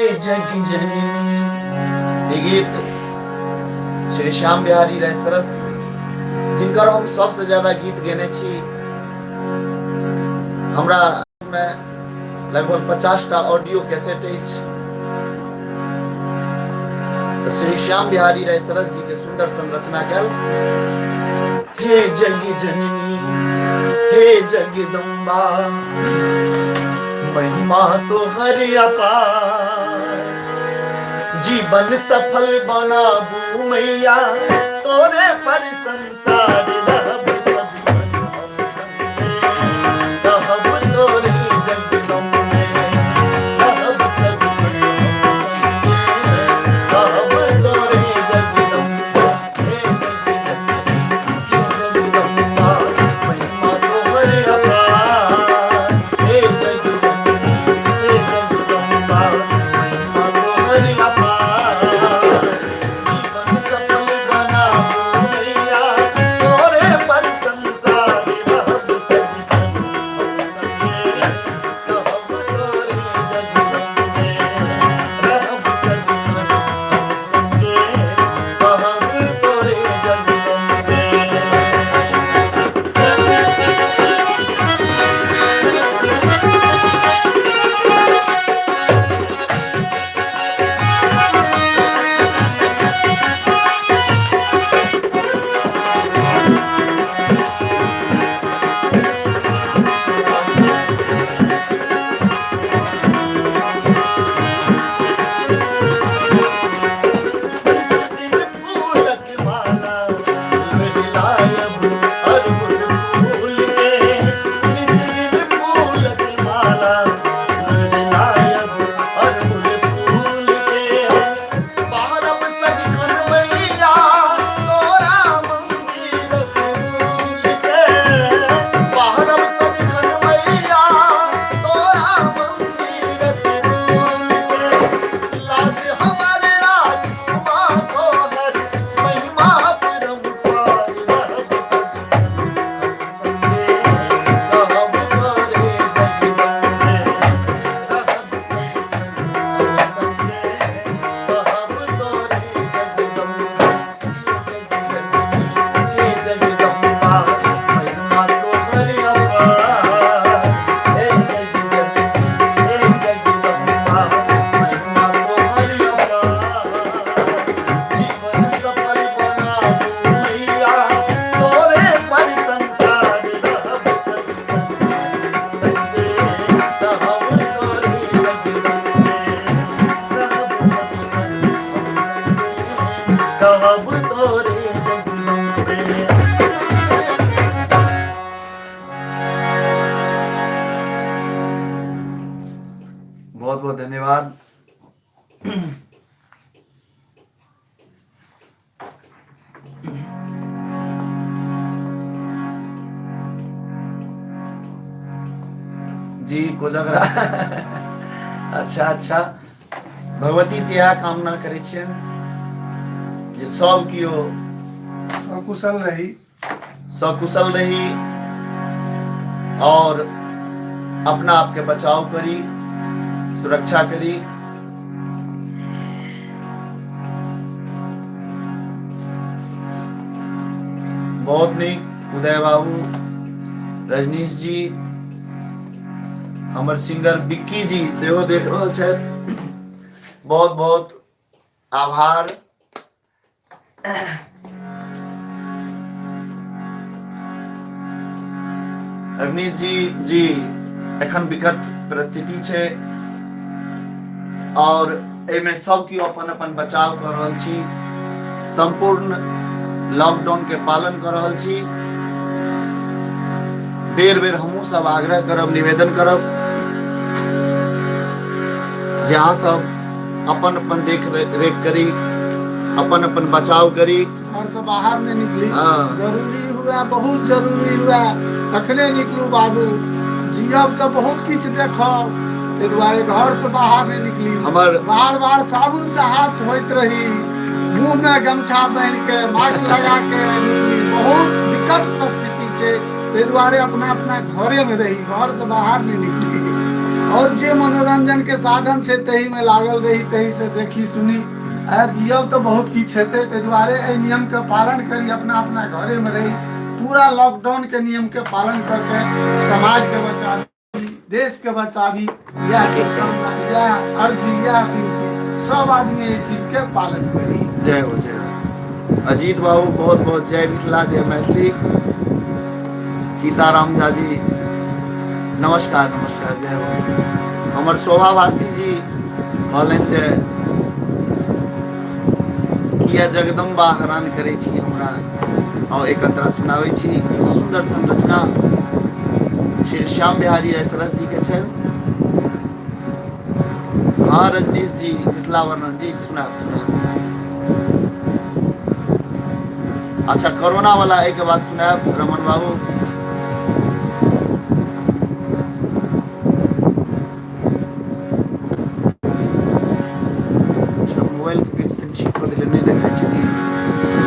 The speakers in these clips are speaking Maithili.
हे जग जननी। ई गीत श्री श्याम बिहारी राय सरस, जिनकर हम सबसे ज्यादा गीत गेने छी, हमरा में लगभग 50 टा ऑडियो कैसेट अछि। तऽ श्री श्याम बिहारी राय सरस जी के सुंदर संरचना कयल हे जग जननी हे जगदम्बा महिमा तो हर अपार, जीवन सफल बनाबू मैया तोरे पर संसार, रहब सदिखन हम संगे रहब तोरे जगदम्बे, रहब सदिखन हम संगे रहब तोरे जगदम्बे, हे जग जननी हे जगदम्बा महिमा तोहर अपार, हे जग जननी हे जगदम्बा महिमा तोहर अपार, जीवन सफल बनाबू मैया तोरे पर संसार, रहब सदिखन हम संगे रहब तोरे जगदम्बे, रहब सदिखन हम संगे कहब तोरे जगदम्बे। इस दिन फूलक माला लायब अरहुल फूल के, इस दिन फूलक माला लायब अरहुल फूल के, बारब सदिखन मैया तोरा मंदिरक फूल के, बारब सदिखन मैया तोरा मंदिरक फूल के, लाज हमर राजू माँ तोहर महिमा परम्पार, रहब सदिखन हम संगे कहब तोरे जगदम्बे, रहब सदिखन हम संगे कहब तोरे जगदम्बे, हे जग जननी हे जगदम्बा महिमा तोहर अपार, हे जग जननी हे जगदम्बा महिमा तोहर अपार, जीवन सफल बनाबू मैया तोरे पर संसार, रहब सदिखन संगे कहब तोरे जगदम्बे, रहब सदिखन हम संगे कहब तोरे जगदम्बे। बहुत बहुत धन्यवाद। जी कोजागरा। अच्छा अच्छा, भगवती से इएह कामना करै छियनि जे सब केओ सकुशल रही, सकुशल रही और अपना आपके बचाव करी, सुरक्षा करी। बहुत नीक उदय बाबू, रजनीश जी, हमर सिंगर बिक्की जी सेहो देख रहल छथि, बहुत बहुत आभार। अग्नि जी जी एखन विकट परिस्थिति छै और एहिमे सब केओ अपन अपन बचाव कऽ रहल छी, सम्पूर्ण लॉकडाउन के पालन कऽ रहल छी। बेर बेर हमहूँ सब आग्रह करब, निवेदन करब जे अहाँ सब अपन अपन देख रेख करी, अपन अपन बचाव करी, घर से बाहर नहीं निकली। हाँ। जरूरी हुआ, बहुत जरूरी हुआ तखने निकलू बाबू, जियब तो बहुत किछु देखब, ताहि दुआरे घर से बाहर नहीं निकली। हमर बार बार साबुन से हाथ धोइत रही, मुंह में गमछा बांधि के मास्क लगा के निकली। बहुत विकट परिस्थिति छै, ताहि दुआरे अपना अपना घरे में रही, घर से बाहर नहीं निकली। आओर जे मनोरंजनके साधन छै ताहिमे लागल रही, ताहिसँ देखी सुनी। आ जियब तऽ बहुत किछु हेतै। ताहि दुआरे एहि नियमके पालन करी, अपना अपना घरेमे रही, पूरा लॉकडाउनके नियमके पालन कऽ के समाजके बचाबी, देशके बचाबी। इएह शुभकामना, इएह अर्जी, इएह विनती, सब आदमी एहि चीजके पालन करी। जय हो, जय हो अजीत बाबू, बहुत बहुत जय मिथिला, जय मैथिली। सीताराम झा जी नमस्कार, नमस्कार, जय हो। हमर शोभा भारती जी कहलनि जे किया जगदम्बा हैरान करै छी हमरा। और एक अंतरा सुनाबै छी। इहो सुंदर संरचना श्री श्याम बिहारी राय सरस जी के छनि। हाँ रजनीश जी, मिथिला वर्णन जी सुनाब, सुनाब। अच्छा कोरोना वाला एहिके बाद सुनाब रमन बाबू। अच्छा मोबाइल के कहै छथिन ठीक कऽ देले, नहि देखै छै कि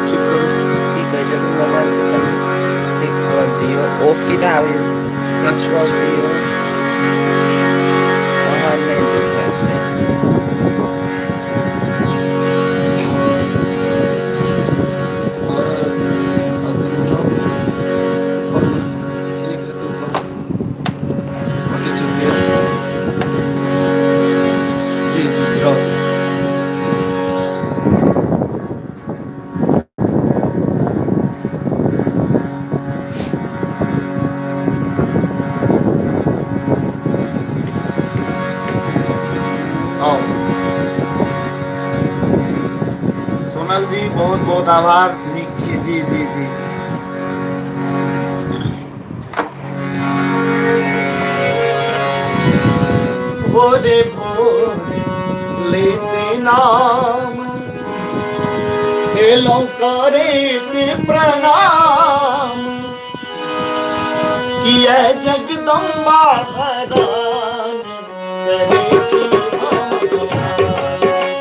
ठीक करू। की कहै छथिन मोबाइल के कनि ठीक कर दियौ, ओ सीधा अच्छा कर अच्छा दियौ, वहाँ नहि देखै छै। और और कनि उठाउ ऊपरमे, एक रत्ती ऊपर कटै छै केस। जी जी जी रहत। आउ सोनल जी, बहुत बहुत आभार, नीक छी। जी जी जी भोरे भोरे लेते नाम, एलौं करैत प्रणाम, किया जगदम्बा हैरान करै छी हमरा,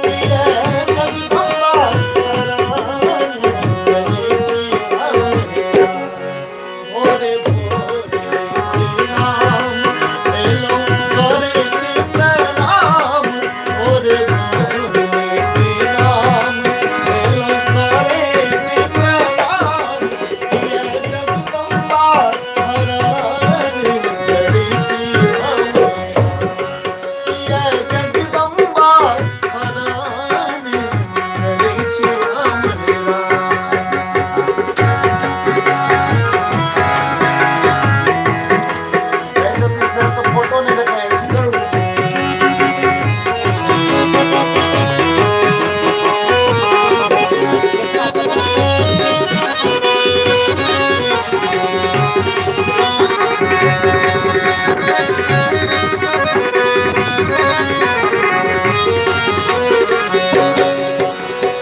किया जगदम्बा हैरान करै छी हमरा। भोरे भोरे नाम एलौं करैत प्रणाम, भोरे भोरे नाम एलौं करैत प्रणाम, किया जगदम्बा हैरान करै छी हमरा, किया जगदम्बा हैरान करै छी हमरा। कहै छथिन फेरसँ फोटो नहि देखाय, ठीक करू।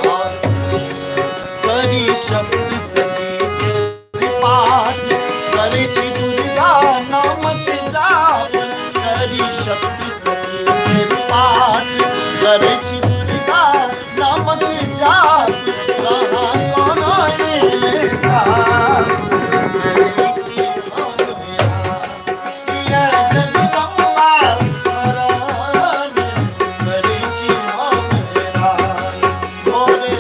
और करी शब्द सती के पाठ, करै छी दुर्गा नामक जाप, करी शब्द सती के पाठ, करै छी दुर्गा नामक जाप, कहाँ कोनो एले साप, करै छी हम किया जगदम्बा हरान करै छी हम भोरे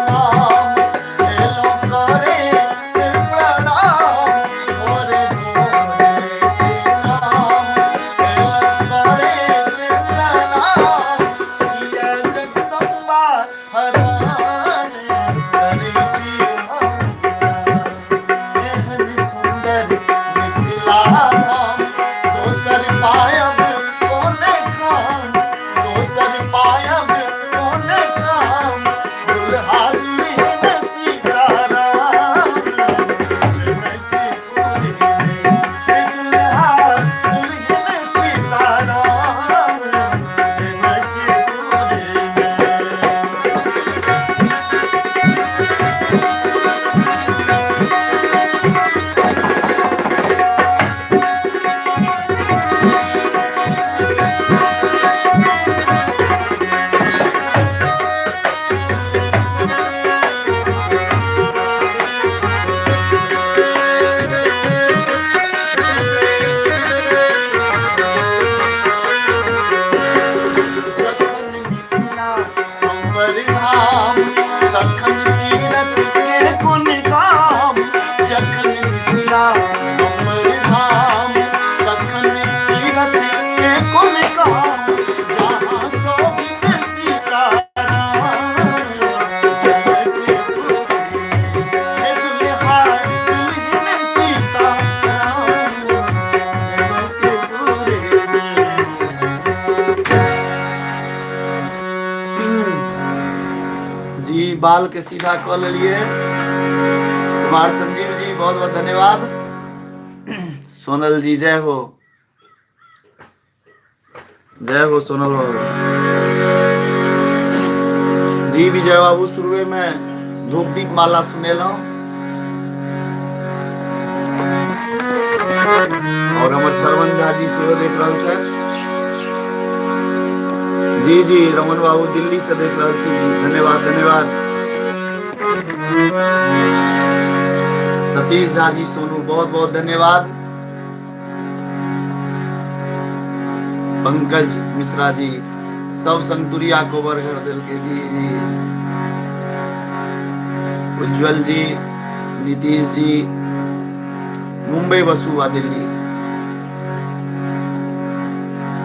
नाम एलौं करे प्रणाम, भोरे भोरे नाम एलौं करे प्रणाम, बाल के सीधा कऽ लेलियै। कुमार संजीव जी, बहुत बहुत धन्यवाद। सोनल जी, जय हो, जय हो सोनल बाबू जी। विजय बाबू, शुरुए में धूप दीप माला सुनेलहुँ और हमर श्रवण झा जी सेहो देख रहल छथि। जी जी, रमन बाबू दिल्ली से देख रहल छी, धन्यवाद धन्यवाद। सतीश झा जी सोनू, बहुत बहुत धन्यवाद। पंकज मिश्रा जी, सब संगतुरिया कोबर घर दिल के जी जी। उज्जवल जी, नीतीश जी, मुंबई बसुआ दिल्ली।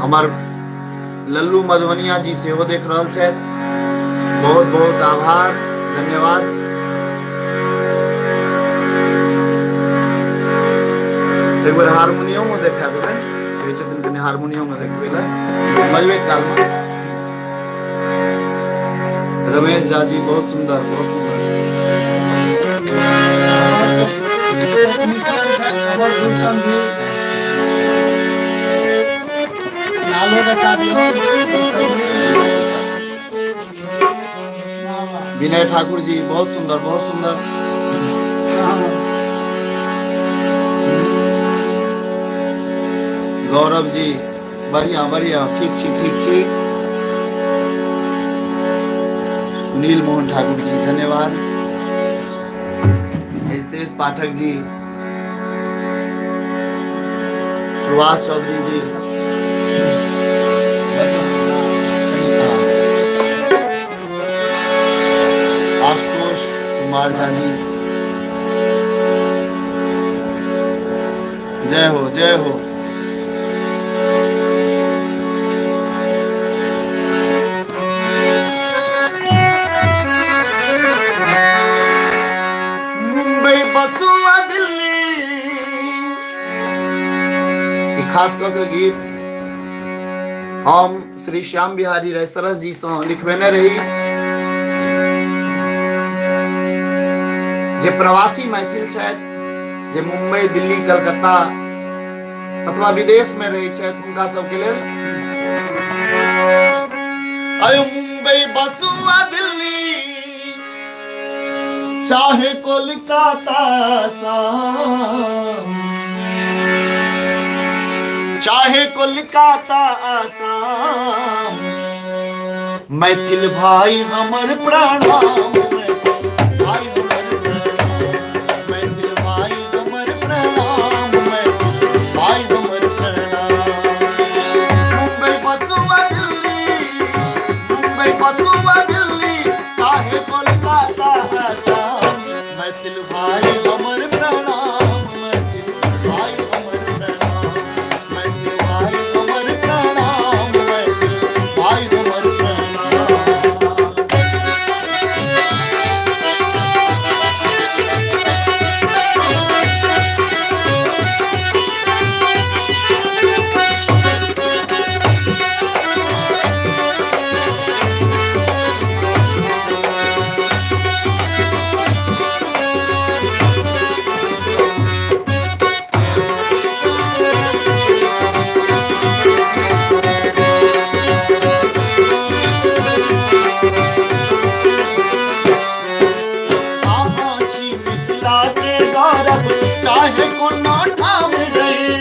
हमर लल्लू मधुबनिया जी सेहो देख रहल छथि, बहुत बहुत आभार, धन्यवाद। एक बेर हारमोनियमो देखा देबै, कहै छथिन कनि हारमोनियमो देखबै लए बजबैत कालमे। रमेश झा जी, बहुत सुंदर, बहुत सुंदर। टेक्नीशियन छथि अमर भूषण जी, नालो बता दियौ भूषण जी। वाह, वाह। विनय ठाकुर जी, बहुत सुंदर, बहुत सुंदर। गौरव जी, बढ़िया बढ़िया, ठीक छी, ठीक छी। सुनील मोहन ठाकुर जी, धन्यवाद। हितेश पाठक जी, सुभाष चौधरी जी, बस बस कनि, हाँ। आशुतोष कुमार झा जी, जय हो, जय हो। मुंबई बसुआ दिल्ली, ई खास कऽ के गीत हम श्री श्याम बिहारी राय सरस जी सँ लिखबेने रही, जे प्रवासी मैथिल छथि, जे मुंबई, दिल्ली, कलकत्ता अथवा विदेश में रहै छथि, हुनका सबके लेल। अरे मुंबई बसुआ दिल्ली चाहे कोलकाता आसाम, चाहे कोलकाता आसाम, मैथिल भाई हमर प्रणाम, भाई हमर प्रणाम, मैथिल भाई हमर प्रणाम, मैथिल भाई हमर प्रणाम। मुंबई बसुआ दिल्ली, मुंबई बसुआ दिल्ली चाहे कोलकाता आसाम, मैथिल भाई हमर प्रणाम, मैथिल भाई हमर प्रणाम, मैथिल भाई हमर प्रणाम, मैथिल भाई हमर प्रणाम। अहाँ छी मिथिला के गौरव, चाहे कोनो ठाम रही।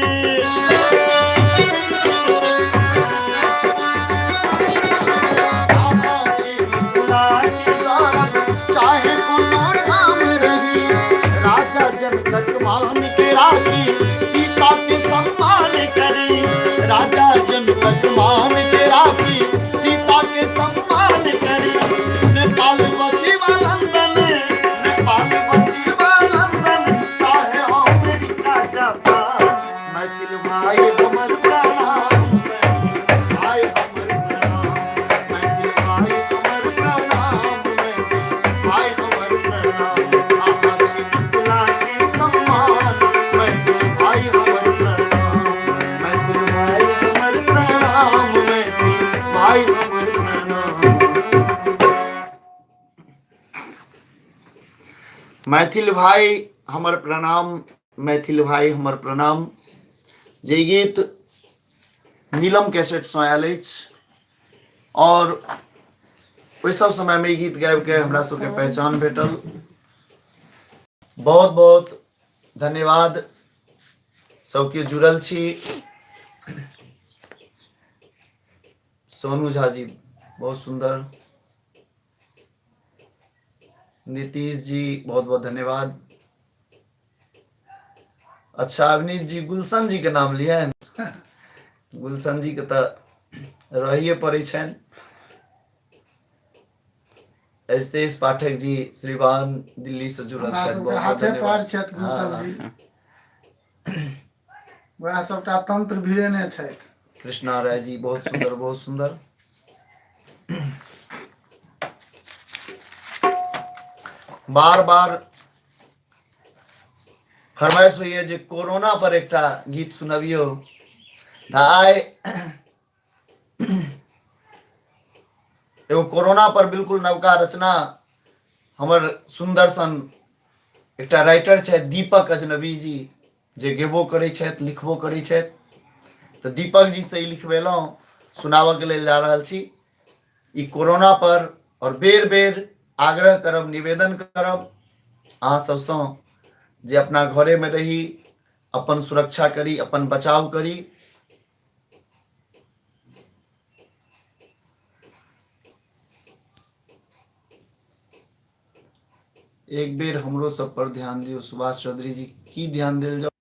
अहाँ छी मिथिला के गौरव, चाहे कोनो ठाम रही। राजा जनकक मान के राखी, सीता के सम्मान करी। राजा जनकक मान के राखी, सीता के सम्मान करी। नेपाल बसीवा लंदन, नेपाल बसीवा लंदन चाहे अमेरिका जापान, मैथिल भाई हमर प्रणाम, मैथिल भाई हमर प्रणाम, मैथिल भाई हमर प्रणाम, मैथिल भाई हमर प्रणाम। अहाँ छी मिथिला के सम्मान, मैथिल भाई हमर प्रणाम, मैथिल भाई हमर प्रणाम, मैथिल भाई मैथिल भाई हमर प्रणाम, मैथिल भाई हमर प्रणाम। जे गीत नीलम कैसेटसँ आयल अछि आओर ओहि सब समयमे ई गीत गाबिके हमरा सबके पहचान भेटल। बहुत बहुत धन्यवाद सब केओ जुड़ल छी। सोनू झा जी बहुत सुंदर, नीतीश जी बहुत बहुत धन्यवाद। अच्छा अवनीत जी गुलशन जी के नाम लियन, गुलशन जी के तऽ रहिए पड़ै छनि। एस पाठक जी श्रीवान दिल्ली से जुड़ल हमरा छथि, सबके बहुत बहुत हाथे धन्यवाद। पर छथि गुलशन हाँ। जी, वएह सबटा तंत्र भिड़ेने छथि। कृष्णा राय जी बहुत सुंदर, बहुत सुंदर। बार बार फरमाइश होइए जे कोरोना पर एकटा गीत सुनबियौ, तऽ आइ एगो कोरोना पर बिल्कुल नवका रचना हमर सुंदर सन एकटा राइटर छथि दीपक अजनबी जी, जे गेबो करै छथि लिखबो करै छथि, तऽ दीपक जी से ई लिखबेलहुँ, सुनाबऽके लेल जा रहल छी ई कोरोना पर। और बेर बेर आग्रह करब, निवेदन करब अहाँ सबसँ जे अपना घरे में रही, अपन सुरक्षा करी, अपन बचाव करी। एक बेर हमरो सब पर ध्यान दियौ सुभाष चौधरी जी, की ध्यान देल जाउ?